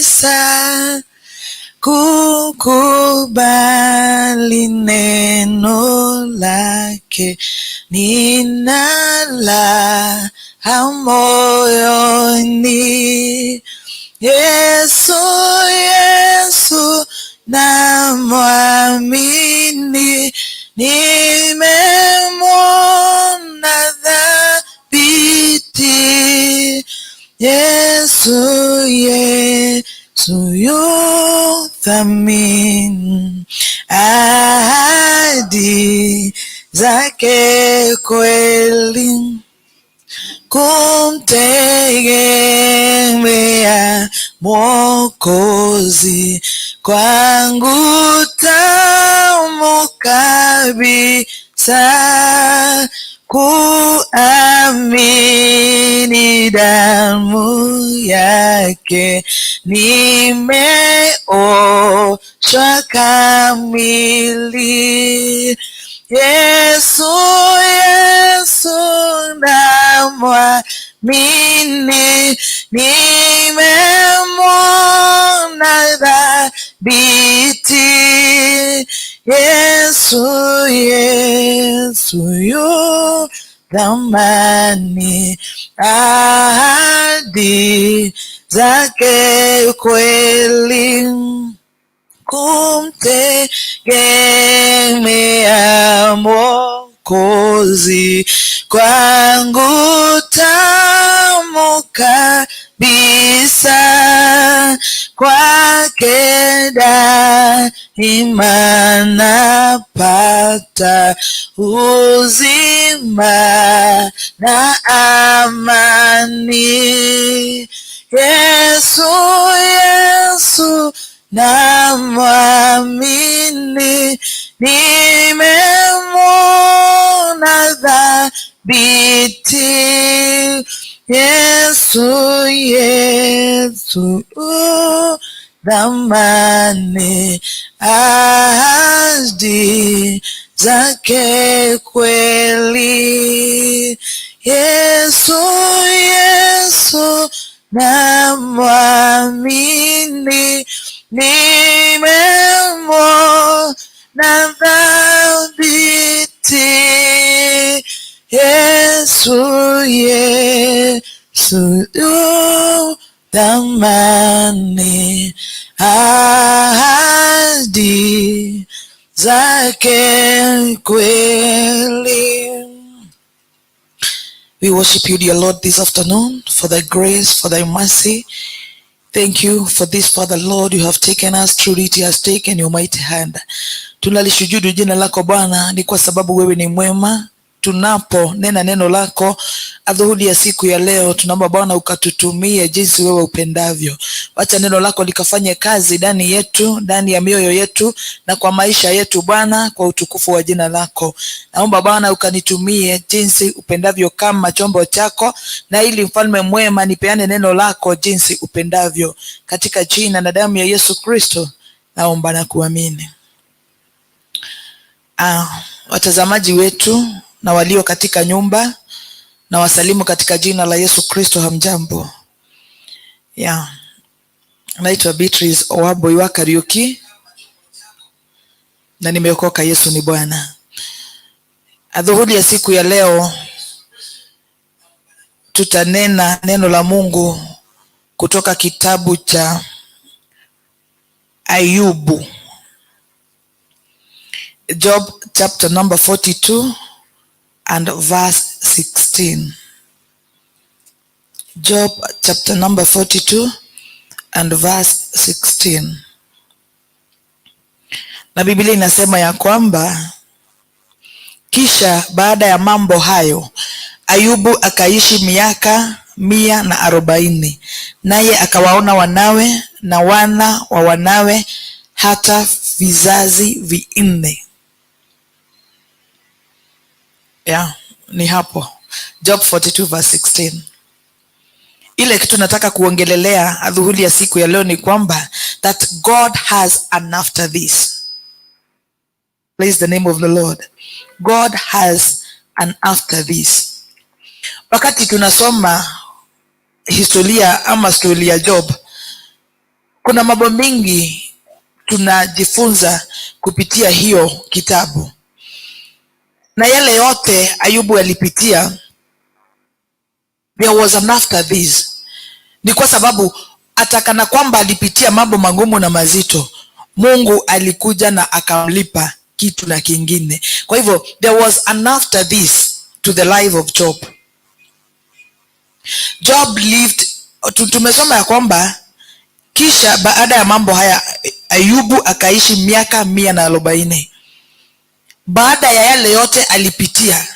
Kabisa kukubali neno lake, nina raha moyoni. Yesu, Yesu namwamini, nimemwona thabiti. Yesu, Yesu yu thamini, ahadi zake kweli, kumtegemea Mwokozi kwangu tamu kabisa, kuamini damu yake nimeoshwa kamili. Yesu, Yesu namwamini, nimemwona thabiti. Yesu, Yesu yu thamani, ahadi zake kweli, kumtegemea Mwokozi kwangu tamu kabisa, kwake daima napata uzima na amani. Yesu, Yesu namwamini, nimemwona thabiti. Yesu, Yesu thamani, ahadi zake kweli. Yesu, Yesu namwamini, nimemwona thabiti. Yesu, Yesu yu thamani, ahadi zake kweli. We worship you, dear Lord, this afternoon for thy grace, for thy mercy. Thank you for this, Father Lord, you have taken us through it, you has taken your mighty hand. Tunalishujudu jina lako Bwana, ni kwa sababu wewe ni mwema. Tunapo nena neno lako adhuhuri ya siku ya leo, tunaomba Bwana ukatutumie jinsi wewe upendavyo. Wacha neno lako likafanye kazi ndani yetu, ndani ya mioyo yetu na kwa maisha yetu Bwana, kwa utukufu wa jina lako. Naomba Bwana ukanitumie jinsi upendavyo kama chombo chako, na ili mfalme mwema nipeane neno lako jinsi upendavyo, katika jina na damu ya Yesu Kristo naomba na kuamini. Watazamaji wetu na walio katika nyumba na wasalimu katika jina la Yesu Kristo. Hamjambo? Yeah. Naitwa Beatrice Owaboi wa Kariuki na nimeokoka. Yesu ni Bwana. Adhuhuri ya siku ya leo tutanena neno la Mungu kutoka kitabu cha Ayubu, Job chapter number 42 and verse 16. Job chapter number 42 and verse 16. Na Biblia inasema ya kwamba kisha baada ya mambo hayo Ayubu akaishi miaka 140, naye akawaona wanawe na wana wa wanawe hata vizazi 4. Yeah, ni hapo Job 42 verse 16. Ile kitu nataka kuongelelea adhuhuri ya siku ya leo ni kwamba that God has an after this. Praise the name of the Lord. God has an after this. Wakati tunasoma historia ama stori ya Job, Kuna mambo mingi tunajifunza kupitia hiyo kitabu, na yale yote Ayubu alipitia, there was an after this. Ni kwa sababu hata kana kwamba alipitia mambo magumu na mazito, Mungu alikuja na akamlipa kitu na kingine. Kwa hivyo there was an after this to the life of Job. Job lived, tumesoma ya kwamba kisha baada ya mambo haya Ayubu akaishi miaka 140. Baada ya yale yote alipitia,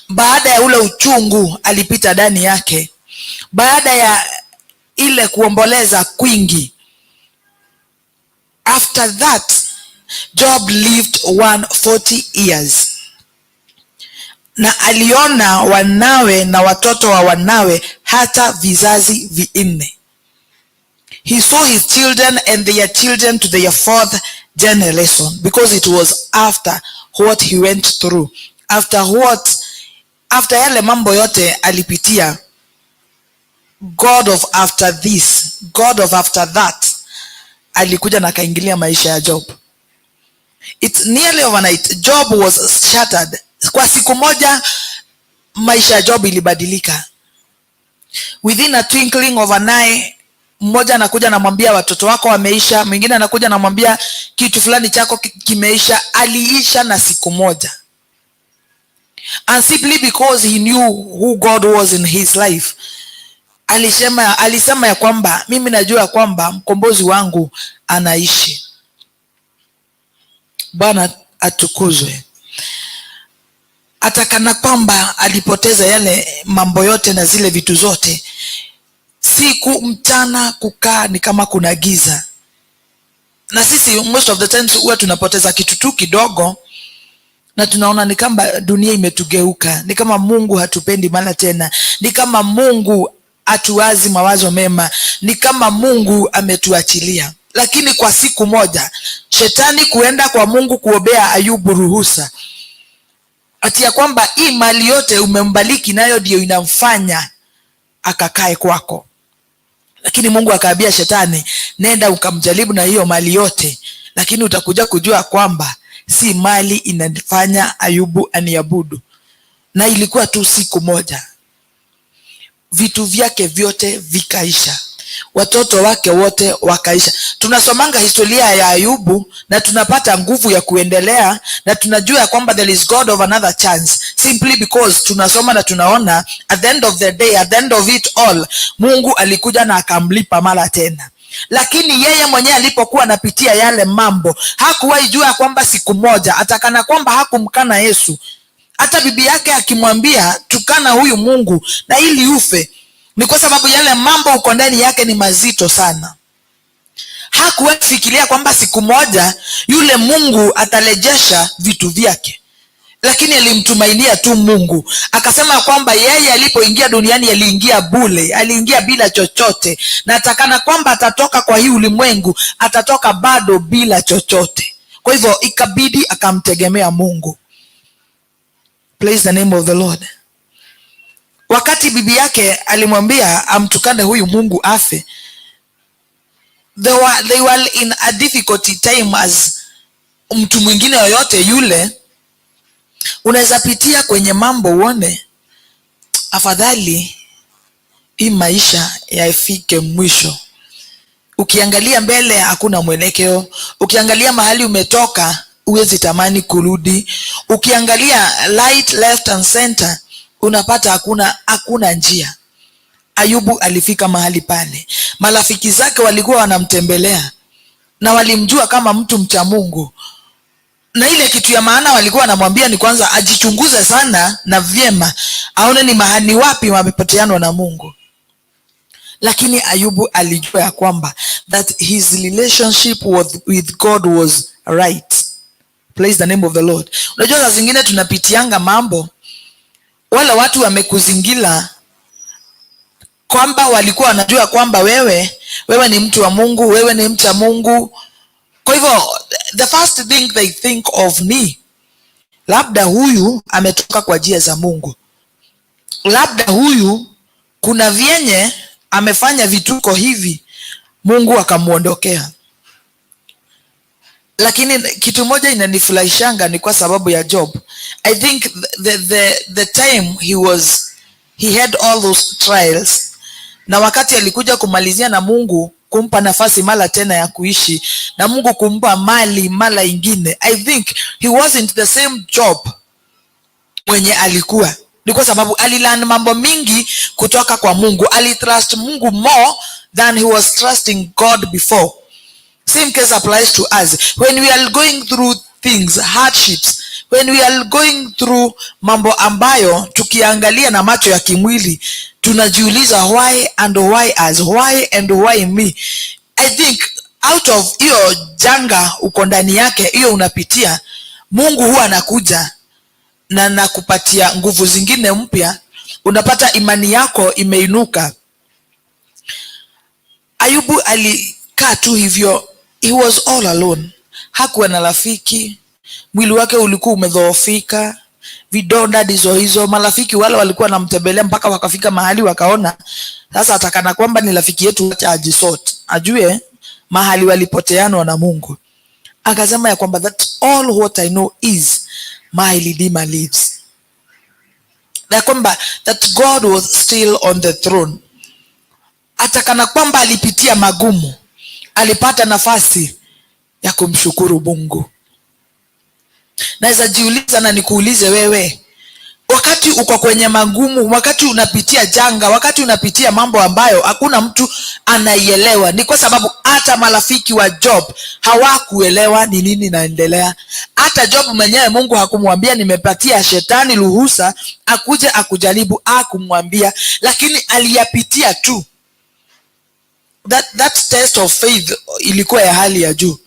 baada ya ule uchungu alipita ndani yake, baada ya ile kuomboleza kwingi, after that Job lived 140 years, na aliona wanawe na watoto wa wanawe hata vizazi vinne. He saw his children and their children to their fourth generation, because it was after what he went through, after yale mambo yote alipitia, God of after this, God of after that alikuja na akaingilia maisha ya Job. It's nearly overnight. Job was shattered. Kwa siku moja maisha ya Job ilibadilika. Within a twinkling of an eye, mmoja anakuja anamwambia watoto wako wameisha, mwingine anakuja anamwambia kitu fulani chako kimeisha. Aliisha na siku moja, and simply because he knew who God was in his life, alisema ya kwamba mimi najua ya kwamba mkombozi wangu anaishi. Bwana atukuzwe. Hata kana kwamba alipoteza yale mambo yote na zile vitu zote, siku mchana kukaa ni kama kuna giza. Na sisi most of the times huwa tunapoteza kitu tu kidogo na tunaona ni kama dunia imetugeuka, ni kama Mungu hatupendi mara tena, ni kama Mungu hatuwazi mawazo mema, ni kama Mungu ametuachilia. Lakini kwa siku moja shetani kuenda kwa Mungu kuombea Ayubu ruhusa ati ya kwamba hii mali yote umembariki nayo ndio inamfanya akakae kwako. Lakini Mungu akaambia shetani, nenda ukamjaribu na hiyo mali yote, lakini utakuja kujua kwamba si mali inafanya Ayubu aniabudu. Na ilikuwa tu siku moja, vitu vyake vyote vikaisha, watoto wake wote wakaisha. Tunasomanga historia ya Ayubu na tunapata nguvu ya kuendelea, na tunajua ya kwamba there is God of another chance, simply because tunasoma na tunaona at the end of the day, at the end of it all, Mungu alikuja na akamlipa mara tena. Lakini yeye mwenyewe alipokuwa anapitia yale mambo hakuwahi jua kwamba siku moja atakana kwamba hakumkana Yesu. Hata bibi yake akimwambia tukana huyu Mungu na ili ufe, ni kwa sababu yale mambo uko ndani yake ni mazito sana. Hakuwahi fikiria kwamba siku moja yule Mungu atarejesha vitu vyake, lakini alimtumainia tu Mungu. Akasema kwamba yeye alipoingia duniani aliingia bure, aliingia bila chochote, na atakana kwamba atatoka kwa hii ulimwengu, atatoka bado bila chochote. Kwa hivyo ikabidi akamtegemea Mungu. Praise the name of the Lord. Wakati bibi yake alimwambia amtukane huyu Mungu afe, they were in a difficult time as mtu mwingine yoyote yule. Unaweza pitia kwenye mambo uone afadhali hii maisha yafike mwisho. Ukiangalia mbele hakuna mwelekeo, ukiangalia mahali umetoka huwezi tamani kurudi, ukiangalia right, left and center unapata hakuna njia. Ayubu alifika mahali pale, marafiki zake walikuwa wanamtembelea na walimjua kama mtu mcha Mungu, na ile kitu ya maana walikuwa wanamwambia ni kwanza ajichunguze sana na vyema, aone ni mahali wapi wamepoteanwa na Mungu. Lakini Ayubu alijua ya kwamba that his relationship with God was right. Praise the name of the Lord. Unajua saa zingine tunapitianga mambo, wale watu wamekuzingira kwamba walikuwa wanajua kwamba wewe ni mtu wa Mungu, wewe ni mcha Mungu. Kwa hivyo the first thing they think of ni labda huyu ametoka kwa njia za Mungu, labda huyu kuna vyenye amefanya vituko hivi, Mungu akamwondokea. Lakini kitu moja inanifurahishanga ni kwa sababu ya Job. I think the time he had all those trials, na wakati alikuja kumalizia na Mungu kumpa nafasi mara tena ya kuishi na Mungu kumpa mali mara ingine, I think he wasn't the same Job mwenye alikuwa. Ni kwa sababu alilearn mambo mingi kutoka kwa Mungu. Alitrust Mungu more than he was trusting God before. Same case applies to us. When we are going through things, hardships, when we are going through mambo ambayo tukiangalia na macho ya kimwili tunajiuliza, "Why and why us? Why and why me?" I think out of hiyo janga uko ndani yake, hiyo unapitia, Mungu huwa anakuja na nakupatia nguvu zingine mpya. Unapata imani yako imeinuka. Ayubu alikaa tu hivyo, he was all alone, hakuwa na rafiki, mwili wake ulikuwa umedhoofika, vidonda ndizo hizo. Marafiki wale walikuwa wanamtembelea mpaka wakafika mahali wakaona sasa atakana kwamba ni rafiki yetu, acha ajisort, ajue mahali walipoteanwa na Mungu. Akasema ya kwamba that all what I know is my Redeemer lives, ya kwamba that God was still on the throne. Hata kana kwamba alipitia magumu, alipata nafasi ya kumshukuru Mungu. Naweza jiuliza na nikuulize wewe, wakati uko kwenye magumu, wakati unapitia janga, wakati unapitia mambo ambayo hakuna mtu anaielewa, ni kwa sababu hata marafiki wa Job hawakuelewa ni nini inaendelea. Hata Job mwenyewe Mungu hakumwambia, "Nimepatia shetani ruhusa akuje akujaribu," hakumwambia, lakini aliyapitia tu. That test of faith ilikuwa ya hali ya juu.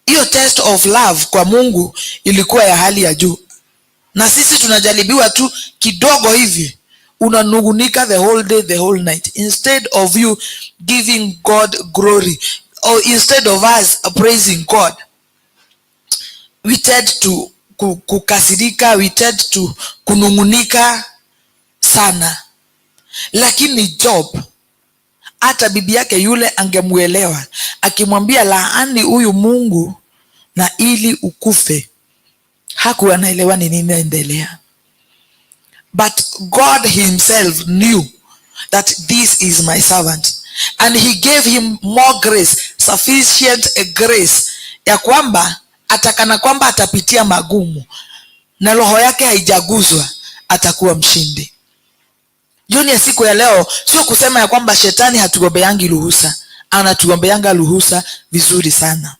Hiyo test of love kwa Mungu ilikuwa ya hali ya juu. Na sisi tunajaribiwa tu kidogo hivi, unanungunika the whole day, the whole night, instead of you giving God glory or instead of us praising God, we tend to kukasirika, we tend to kunungunika sana. Lakini Job, hata bibi yake yule angemuelewa akimwambia, "Laani huyu Mungu na ili ukufe," hakuwa anaelewa ni nini inaendelea. But God himself knew that this is my servant, and he gave him more grace, sufficient grace, ya kwamba atakana kwamba atapitia magumu na roho yake haijaguzwa, atakuwa mshindi. Jioni ya siku ya leo, sio kusema ya kwamba shetani hatuombeangi ruhusa. Anatuombeanga ruhusa vizuri sana.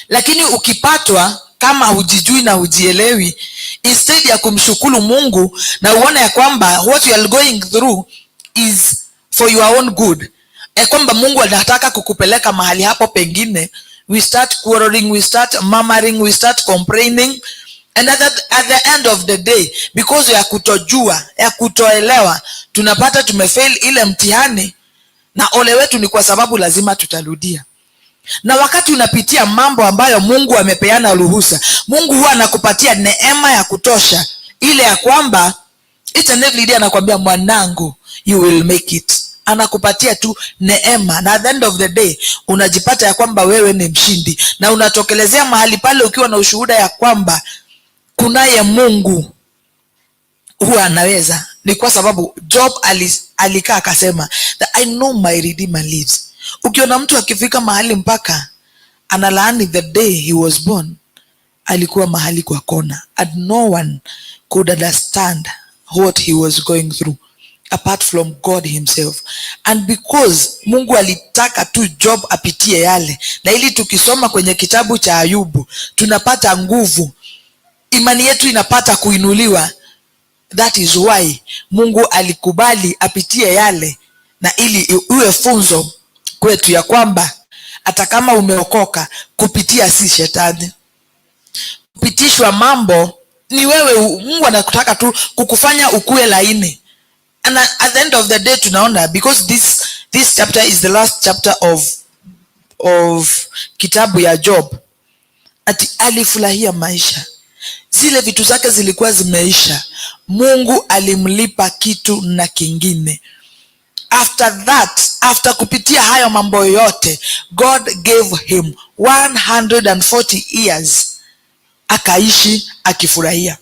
Lakini ukipatwa kama hujijui na hujielewi, instead ya kumshukuru Mungu na uone ya kwamba what you are going through is for your own good, ya kwamba Mungu anataka kukupeleka mahali hapo pengine, we start quarreling, we start murmuring, we start complaining, and at the end of the day, because ya kutojua, ya kutoelewa, tunapata tumefail ile mtihani, na ole wetu, ni kwa sababu lazima tutarudia. Na wakati unapitia mambo ambayo Mungu amepeana ruhusa, Mungu huwa anakupatia neema ya kutosha, ile ya kwamba each and every day anakwambia, "Mwanangu, you will make it." Anakupatia tu neema, na at the end of the day unajipata ya kwamba wewe ni mshindi na unatokelezea mahali pale ukiwa na ushuhuda ya kwamba kunaye Mungu huwa anaweza. Ni kwa sababu Job alikaa akasema that I know my Redeemer lives. Ukiona mtu akifika mahali mpaka analaani the day he was born, alikuwa mahali kwa kona and no one could understand what he was going through apart from God himself. And because Mungu alitaka tu Job apitie yale, na ili tukisoma kwenye kitabu cha Ayubu tunapata nguvu, imani yetu inapata kuinuliwa. That is why Mungu alikubali apitie yale, na ili iwe funzo kwetu ya kwamba hata kama umeokoka, kupitia si shetani, kupitishwa mambo ni wewe. Mungu anakutaka tu kukufanya ukue laini. And at the end of the day tunaona, because this chapter is the last chapter of kitabu ya Job, ati alifurahia maisha, zile vitu zake zilikuwa zimeisha, Mungu alimlipa kitu na kingine. After that, after kupitia hayo mambo yote, God gave him 140 years, akaishi akifurahia.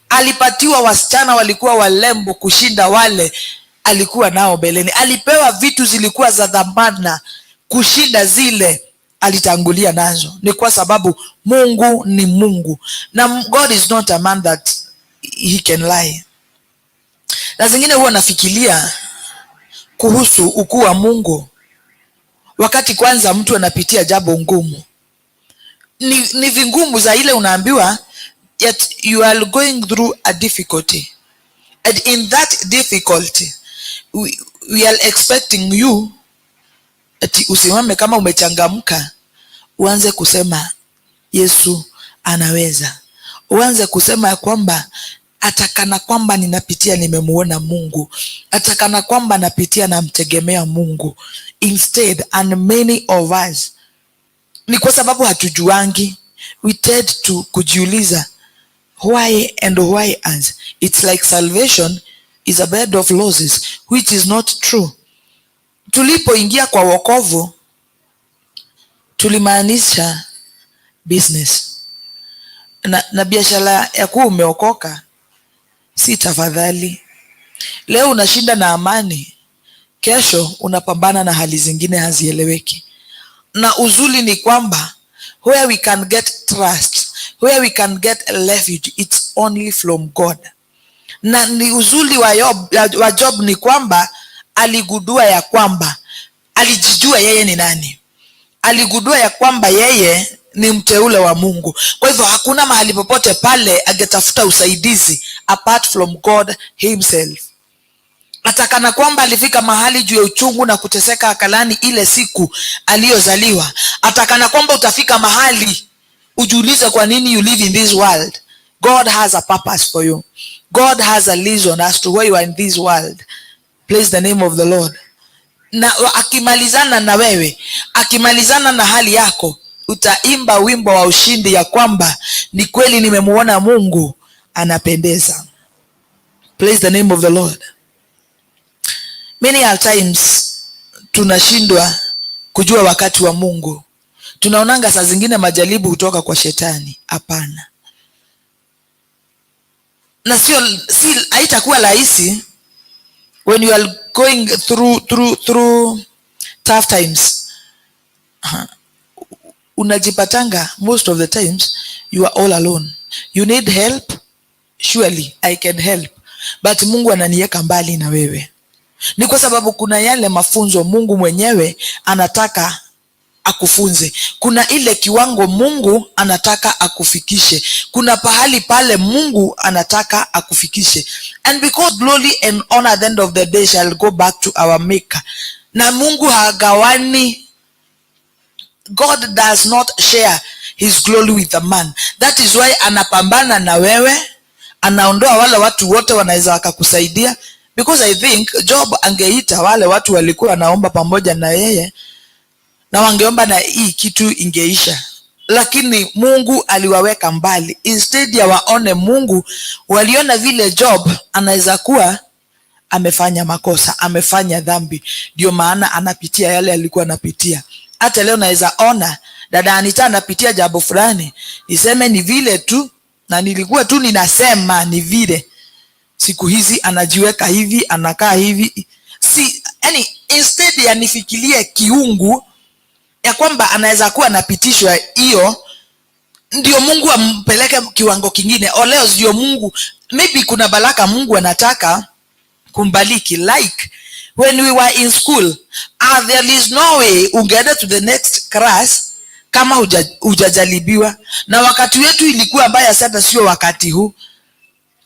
Alipatiwa wasichana walikuwa warembo kushinda wale alikuwa nao mbeleni. Alipewa vitu zilikuwa za dhamana kushinda zile alitangulia nazo. Ni kwa sababu Mungu ni Mungu na God is not a man that he can lie. Na zingine huwa nafikiria kuhusu ukuu wa Mungu wakati kwanza mtu anapitia jambo ngumu. Ni vingumu za ile unaambiwa yet you are going through a difficulty, and in that difficulty we are expecting you ati usimame kama umechangamka, uanze kusema Yesu anaweza, uanze kusema ya kwamba hata kana kwamba ninapitia nimemuona Mungu, hata kana kwamba napitia namtegemea Mungu. Instead, and many of us, ni kwa sababu hatujuangi, we tend to kujiuliza why and why us. It's like salvation is a bed of roses, which is not true. Tulipoingia kwa wokovu tulimaanisha business na biashara ya kuwa umeokoka si tafadhali. Leo unashinda na amani, kesho unapambana na hali zingine hazieleweki. Na uzuri ni kwamba where we can get trust, where we can get refuge, it's only from God. Na ni uzuri wa Job ni kwamba aligundua ya kwamba alijijua yeye ni nani, aligundua ya kwamba yeye ni mteule wa Mungu. Kwa hivyo hakuna mahali popote pale angetafuta usaidizi apart from God himself. Hata kana kwamba alifika mahali juu ya uchungu na kuteseka akalaani ile siku aliyozaliwa. Hata kana kwamba utafika mahali ujiulize kwa nini you live in this world. God has a purpose for you. God has a reason as to why you are in this world. Praise the name of the Lord. Na akimalizana na wewe, akimalizana na hali yako, utaimba wimbo wa ushindi ya kwamba ni kweli nimemuona Mungu anapendeza. Praise the name of the Lord. Many a times tunashindwa kujua wakati wa Mungu. Tunaonanga saa zingine majaribu hutoka kwa shetani. Hapana, na sio, si haitakuwa rahisi when you are going through tough times. Unajipatanga most of the times you are all alone. You need help, surely I can help, but Mungu ananiweka mbali na wewe. Ni kwa sababu kuna yale mafunzo Mungu mwenyewe anataka akufunze. Kuna ile kiwango Mungu anataka akufikishe. Kuna pahali pale Mungu anataka akufikishe. And because glory and honor at the end of the day shall go back to our maker. Na Mungu hagawani. God does not share his glory with a man. That is why anapambana na wewe, anaondoa wale watu wote wanaweza wakakusaidia, because I think Job angeita wale watu walikuwa wanaomba pamoja na yeye na wangeomba na hii kitu ingeisha, lakini Mungu aliwaweka mbali. Instead ya waone Mungu, waliona vile Job anaweza kuwa amefanya makosa, amefanya dhambi, ndio maana anapitia yale alikuwa anapitia. Hata leo naweza ona dada Anita anapitia jambo fulani, niseme ni vile tu, na nilikuwa tu ninasema ni vile siku hizi anajiweka hivi, anakaa hivi, si yani, instead ya nifikirie kiungu ya kwamba anaweza kuwa anapitishwa hiyo ndio Mungu ampeleke kiwango kingine. O leo ndio Mungu, maybe kuna baraka Mungu anataka kumbariki. Like when we were in school, there is no way ungeenda to the next class kama hujajaribiwa. Na wakati wetu ilikuwa mbaya sana, sio wakati huu.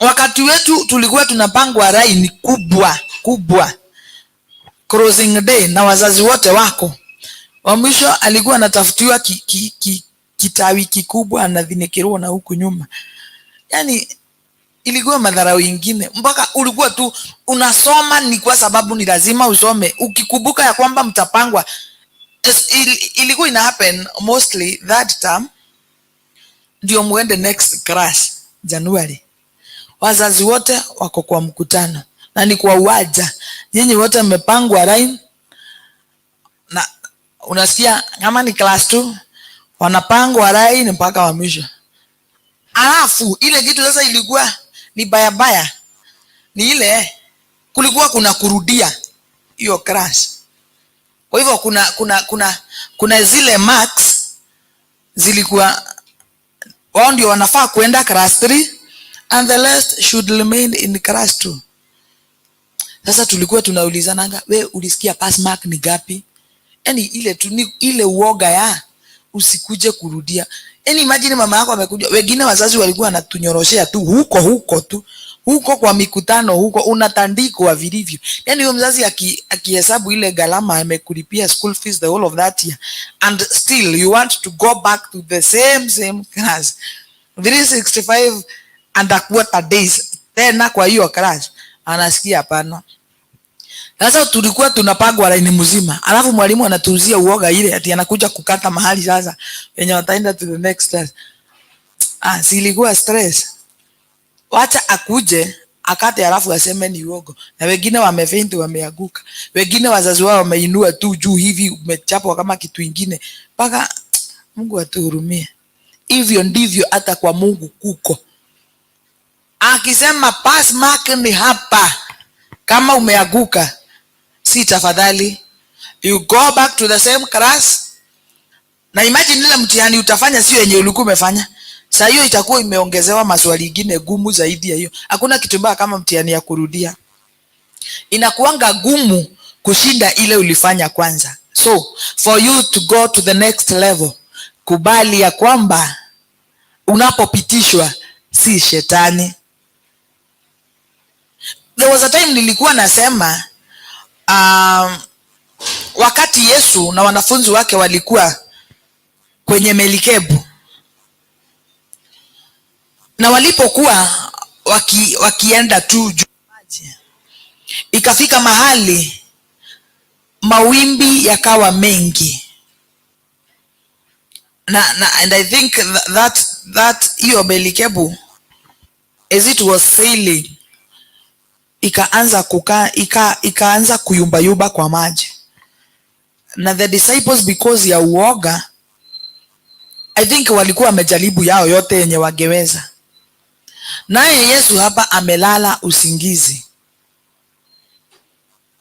Wakati wetu tulikuwa tunapangwa line kubwa kubwa closing day, na wazazi wote wako. Wa mwisho alikuwa anatafutiwa kitawi kikubwa anadhinikirwa na huku nyuma. Yani ilikuwa madharau ingine, mpaka ulikuwa tu unasoma ni kwa sababu ni lazima usome, ukikumbuka ya kwamba mtapangwa. Ilikuwa ina happen mostly that term ndio muende next class January. Wazazi wote wako kwa mkutano. Na ni kwa uwanja, nyinyi wote mmepangwa line, na unasikia kama ni class 2 wanapangwa line mpaka wa mwisho. Alafu ile kitu sasa ilikuwa ni baya baya ni ile kulikuwa kuna kurudia hiyo class. Kwa hivyo kuna zile marks zilikuwa wao ndio wanafaa kuenda class 3 and the rest should remain in class 2. Sasa tulikuwa tunaulizananga, "We ulisikia pass mark ni gapi?" Yani ile tu ni ile uoga ya usikuje kurudia. Yani imagine mama yako amekuja, wengine wazazi walikuwa wanatunyoroshea tu huko huko tu huko kwa mikutano huko, unatandikwa vilivyo. Yani huyo mzazi akihesabu ile gharama amekulipia school fees the whole of that year, and still you want to go back to the same same class 365 and a quarter days tena kwa hiyo class, anasikia hapana. Sasa tulikuwa tunapangwa laini mzima, alafu mwalimu anatuuzia uoga ile ati anakuja kukata mahali sasa wenye wataenda to the next class. Ah, si ilikuwa stress. Wacha akuje akate alafu aseme ni uogo. Na wengine wamefaint, wameanguka. Wengine wazazi wao wameinua tu juu hivi, umechapwa kama kitu ingine. Mpaka Mungu atuhurumie. Hivyo ndivyo hata kwa Mungu kuko. Akisema pass mark ni hapa, kama umeanguka, si tafadhali you go back to the same class. Na imagine ile mtihani utafanya sio yenye ulikuwa umefanya. Saa hiyo itakuwa imeongezewa maswali ingine gumu zaidi ya hiyo. Hakuna kitu mbaya kama mtihani ya kurudia, inakuanga gumu kushinda ile ulifanya kwanza. So for you to go to the next level, kubali ya kwamba unapopitishwa si shetani. There was a time nilikuwa nasema, wakati Yesu na wanafunzi wake walikuwa kwenye melikebu na walipokuwa wakienda tu juu maji, ikafika mahali mawimbi yakawa mengi na and I think that hiyo melikebu, as it was sailing, ikaanza kukaa ikaanza kuyumbayumba kwa maji, na the disciples, because ya uoga, I think walikuwa wamejaribu yao yote yenye wangeweza, naye Yesu hapa amelala usingizi.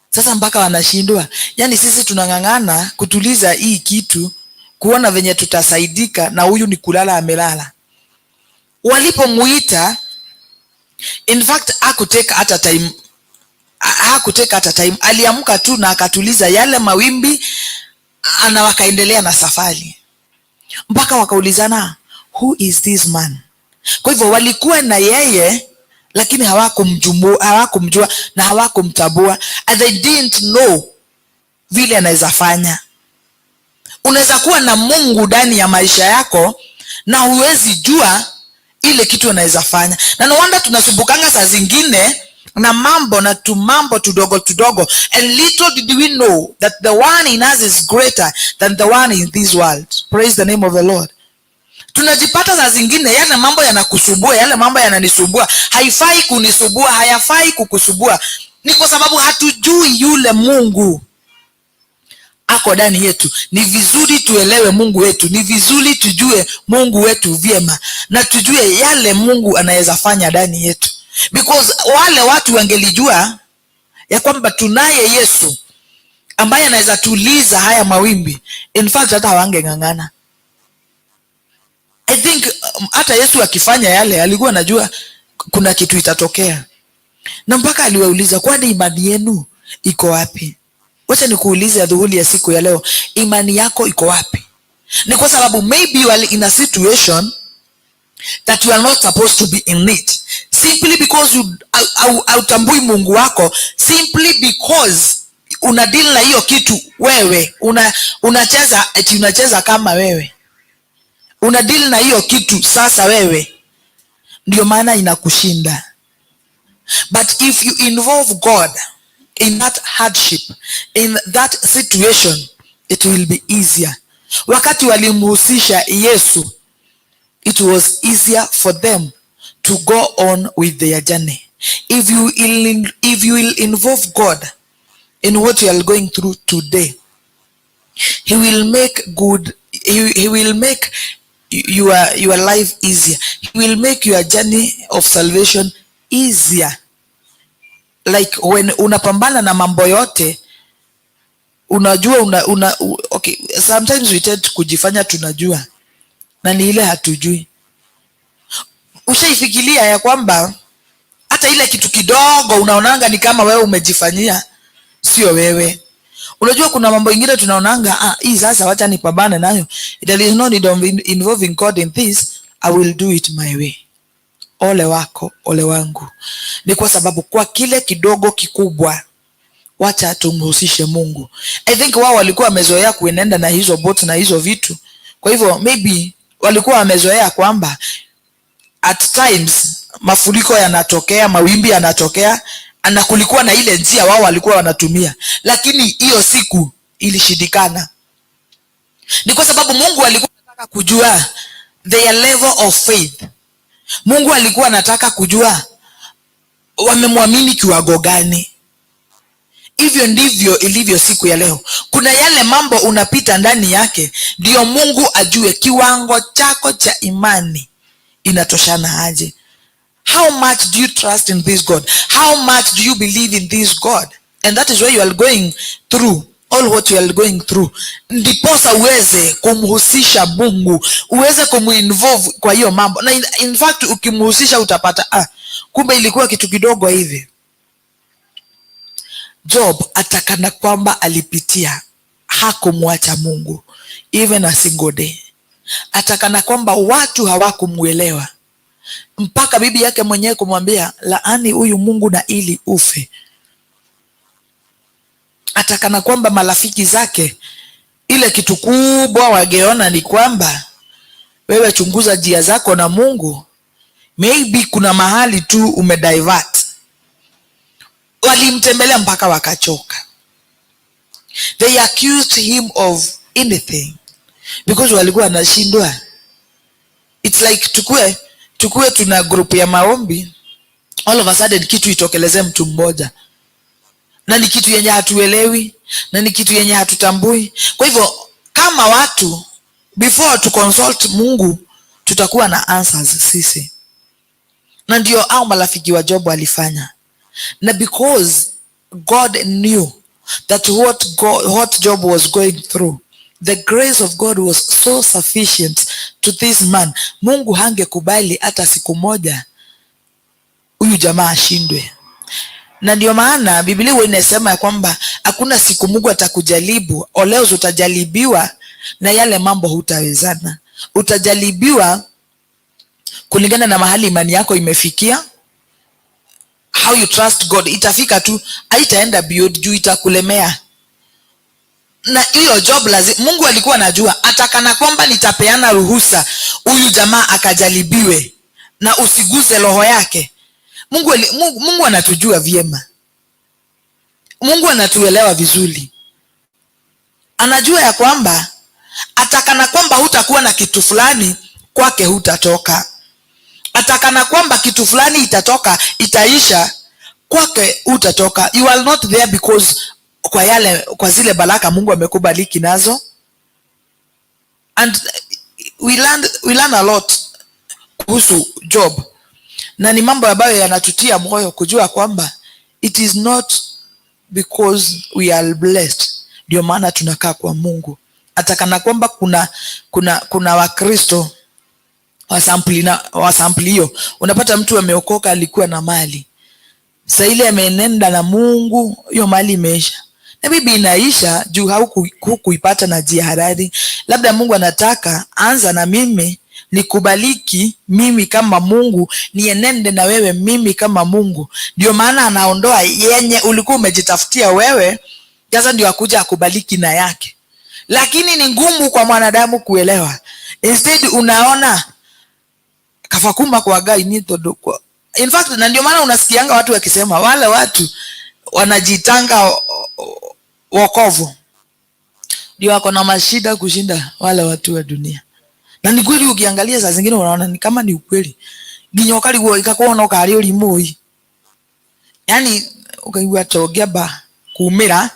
Sasa mpaka wanashindwa, yani sisi tunang'ang'ana kutuliza hii kitu, kuona venye tutasaidika, na huyu ni kulala amelala. Walipomuita, in fact hakutake hata time, aliamka tu na akatuliza yale mawimbi na wakaendelea na safari, mpaka wakaulizana, "Who is this man?" Kwa hivyo walikuwa na yeye lakini hawakumjua na hawakumtambua, and they didn't know vile anaweza fanya. Unaweza kuwa na Mungu ndani ya maisha yako na huwezi jua ile kitu anaweza fanya, na no wonder tunasumbukanga saa zingine na mambo na tumambo tudogo tudogo, and little did we know that the one in us is greater than the one in this world. Praise the name of the Lord. Tunajipata saa zingine yale mambo yanakusumbua, yale mambo yananisumbua, haifai kunisumbua, hayafai kukusumbua, ni kwa sababu hatujui yule Mungu ako ndani yetu. Ni vizuri tuelewe Mungu wetu, ni vizuri tujue Mungu wetu vyema na tujue yale Mungu anaweza fanya ndani yetu, because wale watu wangelijua ya kwamba tunaye Yesu ambaye anaweza tuliza haya mawimbi, in fact hata hawangeng'ang'ana. I think hata Yesu akifanya yale alikuwa anajua kuna kitu itatokea, na mpaka aliwauliza, "Kwani imani yenu iko wapi?" Wacha nikuulize adhuhuri ya siku ya leo, imani yako iko wapi? Ni kwa sababu maybe you are in a situation that you are not supposed to be in it, simply because you hautambui Mungu wako, simply because una deal na hiyo kitu wewe unacheza eti unacheza kama wewe una deal na hiyo kitu sasa wewe, ndio maana inakushinda. But if you involve God in that hardship, in that situation, it will be easier. Wakati walimhusisha Yesu, it was easier for them to go on with their journey. If you will involve God in what you are going through today, he will make good, he will make your life easier. He will make your journey of salvation easier. Like when unapambana na mambo yote, unajua okay, sometimes we tend kujifanya tunajua na ni ile hatujui. Ushaifikiria ya kwamba hata ile kitu kidogo unaonanga ni kama wewe umejifanyia, sio wewe? Unajua kuna mambo ingine tunaonanga, "Ah, hii sasa wacha nipambane nayo. There is no need of involving God in this. I will do it my way." Ole wako, ole wangu. Ni kwa sababu kwa kile kidogo kikubwa, wacha tumhusishe Mungu. I think wao walikuwa wamezoea kuenenda na hizo boat na hizo vitu. Kwa hivyo maybe walikuwa wamezoea kwamba at times mafuriko yanatokea, mawimbi yanatokea, na kulikuwa na ile njia wao walikuwa wanatumia, lakini hiyo siku ilishindikana. Ni kwa sababu Mungu alikuwa anataka kujua their level of faith. Mungu alikuwa anataka kujua wamemwamini kiwango gani. Hivyo ndivyo ilivyo siku ya leo. Kuna yale mambo unapita ndani yake, ndiyo Mungu ajue kiwango chako cha imani inatoshana aje. How much do you trust in this God? How much do you believe in this God? And that is why you are going through all what you are going through, ndiposa uweze kumhusisha Mungu, uweze kumuinvolve kwa hiyo mambo. Na in fact ukimhusisha utapata, ah, kumbe ilikuwa kitu kidogo hivi. Job, atakana kwamba alipitia, hakumwacha Mungu even a single day. Atakana kwamba watu hawakumwelewa mpaka bibi yake mwenyewe kumwambia, "Laani huyu Mungu na ili ufe." Atakana kwamba marafiki zake, ile kitu kubwa wangeona ni kwamba wewe chunguza njia zako na Mungu, maybe kuna mahali tu umedivert. Walimtembelea mpaka wakachoka. They accused him of anything because walikuwa wanashindwa. It's like tukue tuna group ya maombi, all of a sudden kitu itokelezee mtu mmoja, na ni kitu yenye hatuelewi na ni kitu yenye hatutambui. Kwa hivyo kama watu, before to consult Mungu, tutakuwa na answers sisi, na ndio au marafiki wa Job walifanya. Na because God knew that what Job was going through, the grace of God was so sufficient to this man, Mungu hangekubali hata siku moja huyu jamaa ashindwe. Na ndio maana Biblia huwa inasema ya kwamba hakuna siku Mungu atakujaribu, oleo utajaribiwa na yale mambo hutawezana. Utajaribiwa kulingana na mahali imani yako imefikia, how you trust God. Itafika tu, haitaenda beyond juu itakulemea. Na hiyo Job lazima, Mungu alikuwa anajua atakana kwamba nitapeana ruhusa huyu jamaa akajaribiwe na usiguze roho yake. Mungu anatujua vyema. Mungu anatuelewa vizuri. Anajua ya kwamba atakana kwamba hutakuwa na kitu fulani kwake hutatoka, atakana kwamba kitu fulani itatoka, itaisha kwake hutatoka. You are not there because kwa zile baraka Mungu amekubariki nazo. And we learn a lot kuhusu Job, na ni mambo ambayo yanatutia moyo kujua kwamba it is not because we are blessed ndio maana tunakaa kwa Mungu. Atakana kwamba kuna Wakristo wa sampuli na wa sampuli hiyo, unapata mtu ameokoka, alikuwa na mali, sa ile amenenda na Mungu, hiyo mali imeisha. Na bibi inaisha juu hukuipata na njia halali. Labda Mungu anataka anza na mimi nikubaliki mimi kama Mungu, nienende na wewe mimi kama Mungu. Ndio maana anaondoa yenye ulikuwa umejitafutia wewe, sasa ndio akuja akubaliki na yake. Lakini ni ngumu kwa mwanadamu kuelewa. Instead unaona kafakuma kwa gai ni todo kwa. In fact, na ndio maana unasikianga watu wakisema wale watu wanajitanga wokovu ndio wako na mashida kushinda wale watu wa dunia. Na ni kweli, ukiangalia saa zingine unaona ni kama ni ukweli. Nginya ũkarigwo ikakuona ũkarĩ ũrimũ. Yani ukaigua ta ũngĩamba kumĩra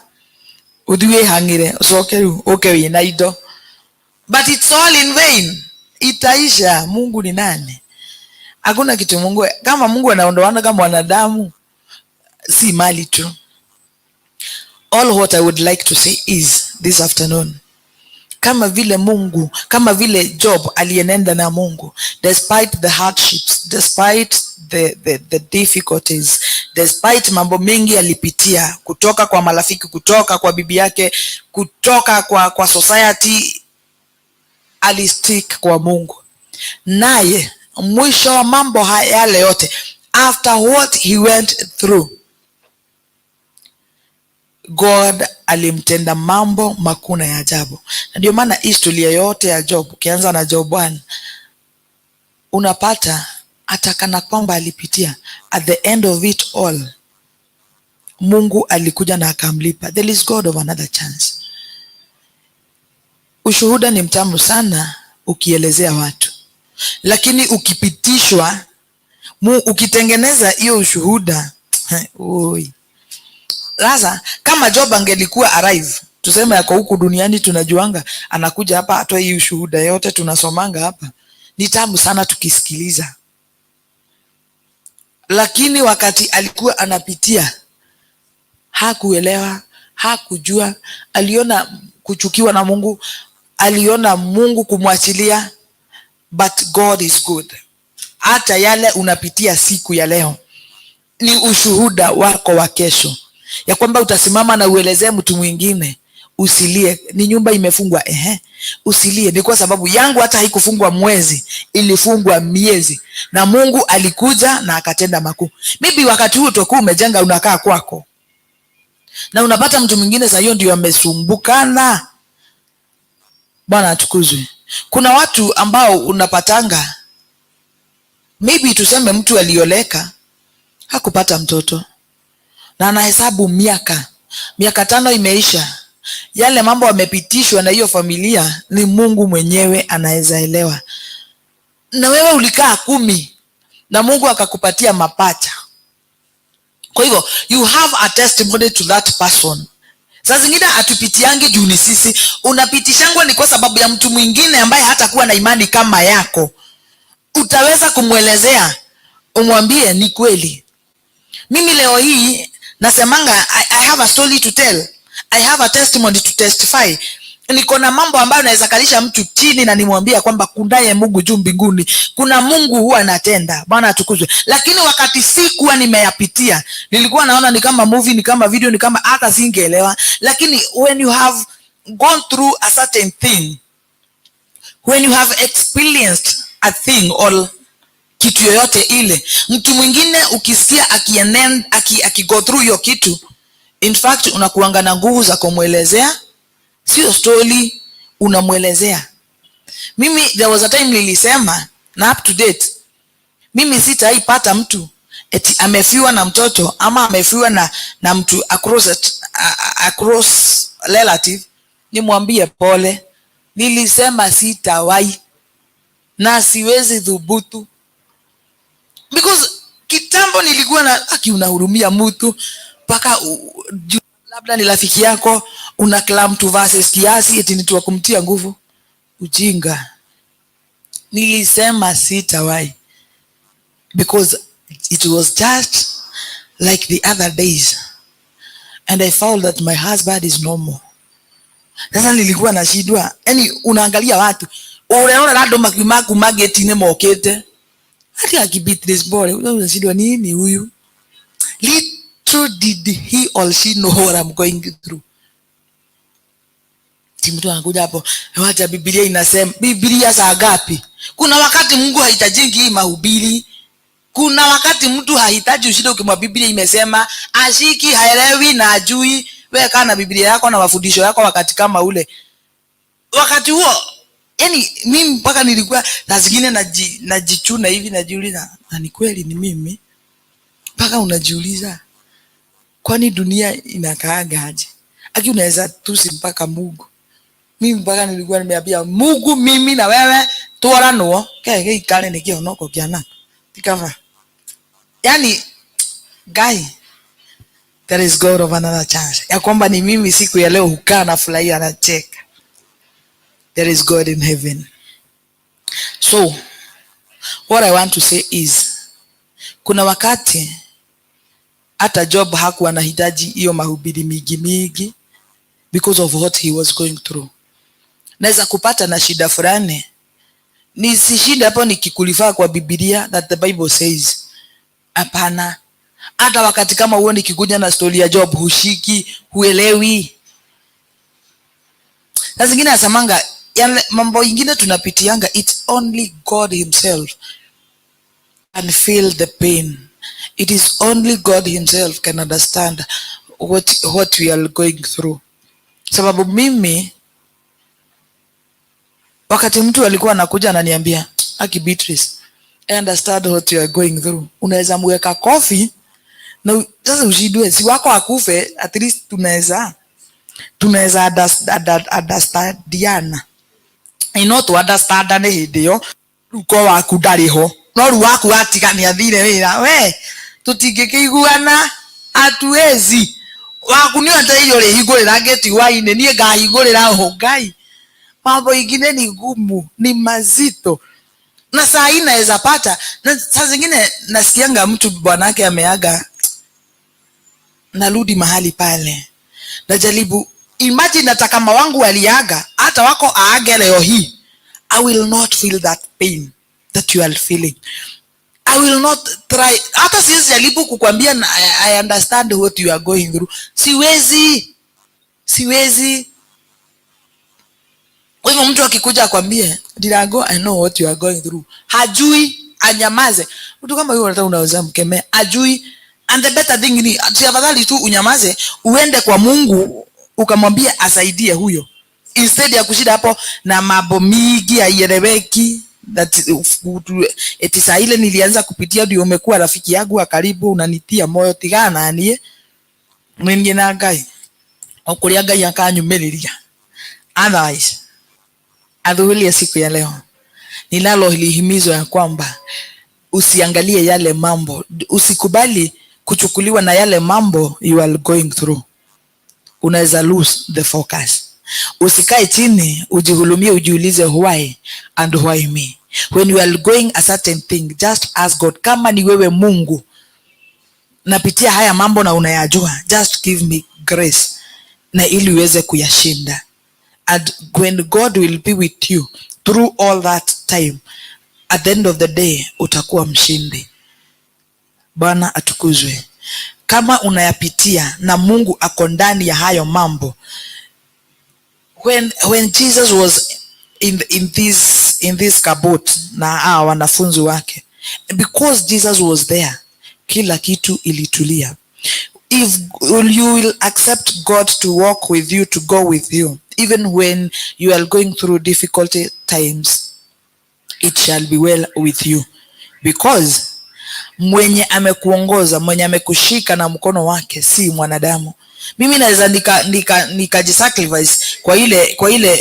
ũthiĩ wĩhang'ĩre, ũcoke rĩu ũke wĩna indo, but it's all in vain, itaisha. Mungu ni nani? Hakuna kitu Mungu, kama Mungu anaondoana kama mwanadamu, si mali tu. All what I would like to say is this afternoon, kama vile Mungu, kama vile Job alienenda na Mungu despite the hardships, despite the difficulties, despite mambo mengi alipitia kutoka kwa marafiki, kutoka kwa bibi yake, kutoka kwa society, alistick kwa Mungu. Naye mwisho wa mambo haya yale yote, after what he went through, God alimtenda mambo makuu na ya ajabu. Na ndio maana historia yote ya Job, ukianza na Job 1, unapata hata kana kwamba alipitia, at the end of it all, Mungu alikuja na akamlipa. There is God of another chance. Ushuhuda ni mtamu sana ukielezea watu, lakini ukipitishwa ukitengeneza hiyo ushuhuda, oi. Sasa kama Job angelikuwa arrive, tuseme yako huku duniani, tunajuanga anakuja hapa atoe hii ushuhuda yote tunasomanga hapa, ni tamu sana tukisikiliza, lakini wakati alikuwa anapitia hakuelewa, hakujua, aliona kuchukiwa na Mungu, aliona Mungu kumwachilia, but God is good. Hata yale unapitia siku ya leo ni ushuhuda wako wa kesho, ya kwamba utasimama na uelezee mtu mwingine. Usilie, ni nyumba imefungwa, ehe, usilie, ni kwa sababu yangu hata haikufungwa mwezi, ilifungwa miezi, na Mungu alikuja na akatenda makuu. Maybe wakati huu utakuwa umejenga, unakaa kwako, na unapata mtu mwingine saa hiyo ndio amesumbukana. Bwana atukuzwe. Kuna watu ambao unapatanga, maybe tuseme mtu alioleka hakupata mtoto na anahesabu miaka 5 imeisha, yale mambo amepitishwa na hiyo familia ni Mungu mwenyewe anaweza elewa. Na wewe ulikaa 10 na Mungu akakupatia mapacha. Kwa hivyo you have a testimony to that person. Saa zingine hatupitiangi juu ni sisi, unapitishangwa ni kwa sababu ya mtu mwingine ambaye hatakuwa na imani kama yako. Utaweza kumwelezea, umwambie ni kweli. Mimi leo hii nasemanga I have a story to tell. I have a testimony to testify. Niko na mambo ambayo naweza kalisha mtu chini na nimwambia kwamba kunaye Mungu juu mbinguni. Kuna Mungu huwa anatenda. Bwana atukuzwe. Lakini wakati sikuwa nimeyapitia, nilikuwa naona ni kama movie, ni kama video, ni kama hata singeelewa. Lakini when you have gone through a certain thing, when you have experienced a thing or kitu yoyote ile, mtu mwingine ukisikia aki go through hiyo kitu, in fact unakuanga na nguvu za kumwelezea. Sio story, unamwelezea. Mimi there was a time nilisema, na up to date, mimi sitaipata mtu eti amefiwa na mtoto ama amefiwa na mtu across relative, nimwambie pole. Nilisema sitawahi na siwezi dhubutu, because kitambo nilikuwa na aki unahurumia mtu mpaka labda ni rafiki yako, una clam to verses kiasi eti ni kumtia nguvu. Ujinga. Nilisema sitawahi because it was just like the other days and I found that my husband is no more. Sasa nilikuwa nashindwa, yani unaangalia watu ureona andũ makiuma kuma gate-inĩ mokĩte ati akibit this boy, unashindwa nini huyu? Little did he or she know what I'm going through. Ti mtu anakuja hapo, wacha Biblia inasema. Biblia saa ngapi? Kuna wakati Mungu hahitajingi hii mahubiri. Kuna wakati mtu hahitaji ushinde ukimwa Biblia imesema, ashiki, haelewi na ajui. Wewe kaa na Biblia yako na mafundisho yako wakati kama ule. Wakati huo, yani mimi mpaka nilikuwa saa zingine najichuna hivi, najiuliza, na ni kweli ni mimi? Mpaka unajiuliza, kwani dunia inakaaga aje? Aki unaweza tusi mpaka Mungu. Mimi mpaka nilikuwa nimeambia Mungu, mimi na wewe twaranwo ke gĩikare nĩ kĩhonoko kĩa na tikaba. Yani guy, There is God of another chance. Ya kwamba ni mimi siku ya leo hukaa na furahia na cheka. There is God in heaven. So, what I want to say is, kuna wakati hata Job hakuwa anahitaji hiyo mahubiri mingi mingi because of what he was going through. Naweza kupata na shida fulani, nisishinde hapo nikikurefer kwa Biblia that the Bible says. Hapana, hata wakati kama huo nikikuja na story ya Job hushiki, huelewi. Na zingine nasemanga yale mambo ingine tunapitianga, it's only God himself can feel the pain. It is only God himself can understand what we are going through. Sababu mimi wakati mtu alikuwa anakuja ananiambia, "Aki Beatrice, I understand what you are going through." Unaweza mweka kofi na sasa ushindwe, si wako akufe, at least tunaweza understandiana, no tu understandane hĩndĩ ĩyo rĩu ko waku ndarĩ ho, no rĩu waku atiga nĩ athire wĩra, we tũtingĩkĩiguana, hatuwezi. Waku nĩ wetereire ũrĩhingũrĩra ngĩti hwainĩ, niĩ ngahingũrĩra ũ? Ngai, mambo ingine ni gumu, ni mazito. Na saa hii naweza pata, na saa zingine nasikianga mtu bwanake ameaga, narudi mahali pale, najaribu imagine hata kama wangu aliaga, hata wako aage leo hii, I will not feel that pain that you are feeling. I will not try, hata siwezi jaribu kukwambia I understand what you are going through. Siwezi, siwezi. Kwa hivyo mtu akikuja akwambie, "Ndirango, I know what you are going through," hajui, anyamaze. Mtu kama huyo hata unaweza mkemea, ajui. And the better thing ni si afadhali tu unyamaze, uende kwa Mungu ukamwambia asaidie huyo, instead ya kushinda hapo na mambo mingi haieleweki, that eti saa ile nilianza kupitia ndio umekuwa rafiki yangu wa karibu, unanitia moyo. Tigana na niĩ, niĩ na Ngai o kũrĩa Ngai akanyumĩrĩria. Otherwise, adhuhuri ya siku ya leo ninalo himizo ya kwamba usiangalie yale mambo, usikubali kuchukuliwa na yale mambo you are going through. Unaweza lose the focus. Usikae chini ujihurumie, ujiulize, "Why and why me?" When you are going a certain thing, just ask God, "Kama ni wewe Mungu napitia haya mambo na unayajua, just give me grace na ili uweze kuyashinda." And when God will be with you through all that time, at the end of the day utakuwa mshindi. Bwana atukuzwe. Kama unayapitia na Mungu ako ndani ya hayo mambo, when Jesus was in this boat na hawa wanafunzi wake, because Jesus was there, kila kitu ilitulia. If you will accept God to walk with you, to go with you, even when you are going through difficult times, it shall be well with you, because mwenye amekuongoza, mwenye amekushika na mkono wake si mwanadamu. Mimi naweza nikajisacrifice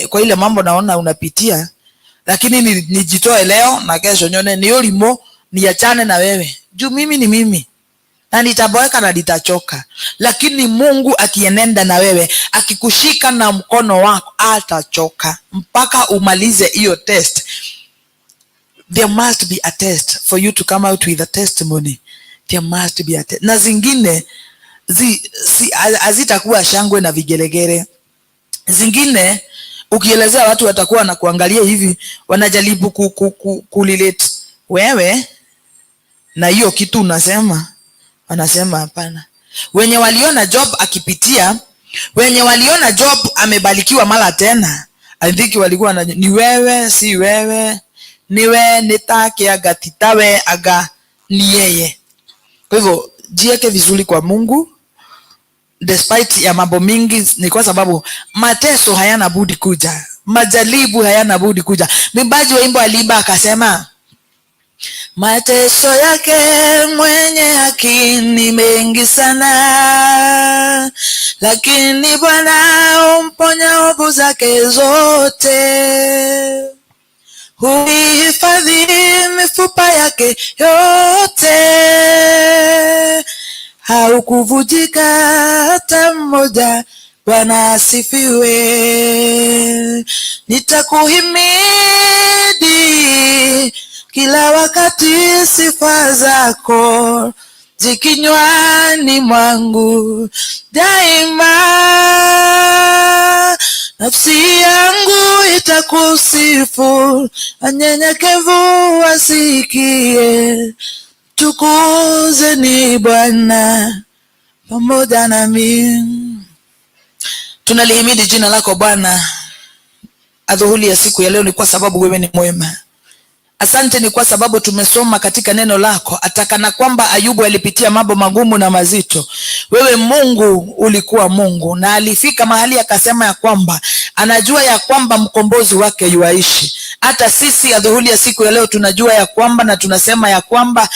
kwa ile mambo naona unapitia, lakini nijitoe leo na kesho nyone ni ulimo, niachane na wewe juu mimi ni mimi na nitaboeka na nitachoka. Lakini Mungu akienenda na wewe, akikushika na mkono wako, atachoka mpaka umalize hiyo test. There must be a test for you to come out with a testimony. There must be a test. Na zingine hazitakuwa shangwe na vigelegele. Zingine ukielezea watu watakuwa na kuangalia hivi, wanajaribu kurelate wewe na hiyo kitu unasema, wanasema hapana. Wenye waliona Job akipitia, wenye waliona Job amebarikiwa mara tena, I think walikuwa na, ni wewe, si wewe, niwe nitake aga titawe aga ni yeye. Kwa hivyo jiweke vizuri kwa Mungu despite ya mambo mingi, ni kwa sababu mateso hayana budi kuja, majaribu hayana budi kuja. Mwimbaji wa wimbo aliimba akasema, "Mateso yake mwenye haki ni mengi sana, lakini Bwana humponya hofu zake zote, huihifadhi mifupa yake yote." Haukuvujika hata mmoja. Bwana asifiwe. Nitakuhimidi kila wakati, sifa zako zikinywani mwangu daima. Nafsi yangu itakusifu, wanyenyekevu wasikie. Tukuzeni Bwana pamoja nami. Tunalihimidi jina lako Bwana adhuhuli ya siku ya leo, ni kwa sababu wewe ni mwema. Asante ni kwa sababu tumesoma katika neno lako, atakana kwamba Ayubu alipitia mambo magumu na mazito, wewe Mungu ulikuwa Mungu, na alifika mahali akasema ya kwamba anajua ya kwamba mkombozi wake yuaishi. Hata sisi adhuhuli ya siku ya leo tunajua ya kwamba na tunasema ya kwamba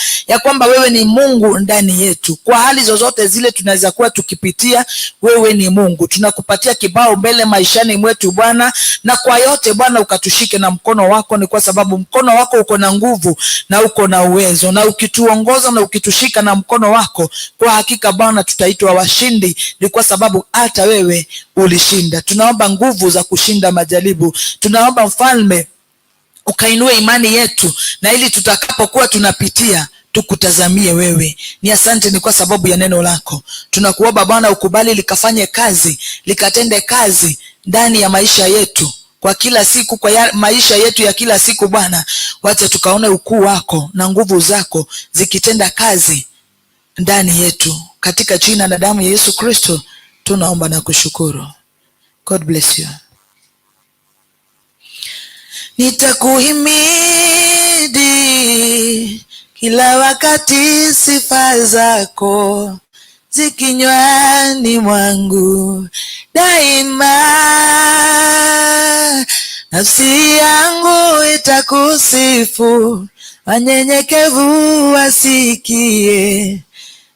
wewe ni Mungu ndani yetu. Kwa hali zozote zile tunaweza kuwa tukipitia, wewe ni Mungu. Tunakupatia kibao mbele maishani mwetu Bwana, na kwa yote Bwana ukatushike na mkono wako, ni kwa sababu mkono wako uko na nguvu na uko na uwezo, na ukituongoza na ukitushika na mkono wako, kwa hakika Bwana tutaitwa washindi, ni kwa sababu hata wewe ulishinda. Tunaomba nguvu za kushinda majaribu, tunaomba Mfalme ukainue imani yetu, na ili tutakapokuwa tunapitia tukutazamie wewe. Ni asante, ni kwa sababu ya neno lako. Tunakuomba Bwana ukubali likafanye kazi, likatende kazi ndani ya maisha yetu kwa kila siku, kwa maisha yetu ya kila siku Bwana, wacha tukaone ukuu wako na nguvu zako zikitenda kazi ndani yetu, katika jina na damu ya Yesu Kristo tunaomba na kushukuru. God bless you. Nitakuhimidi kila wakati, sifa zako zikinywani mwangu daima. Nafsi yangu itakusifu, wanyenyekevu wasikie.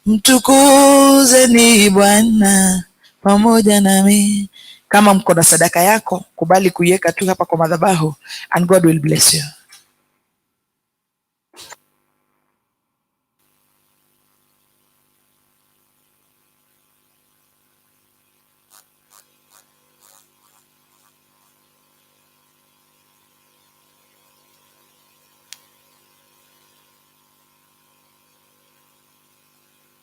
Mtukuzeni Bwana pamoja nami. Kama mko na sadaka yako, kubali kuiweka tu hapa kwa madhabahu and God will bless you.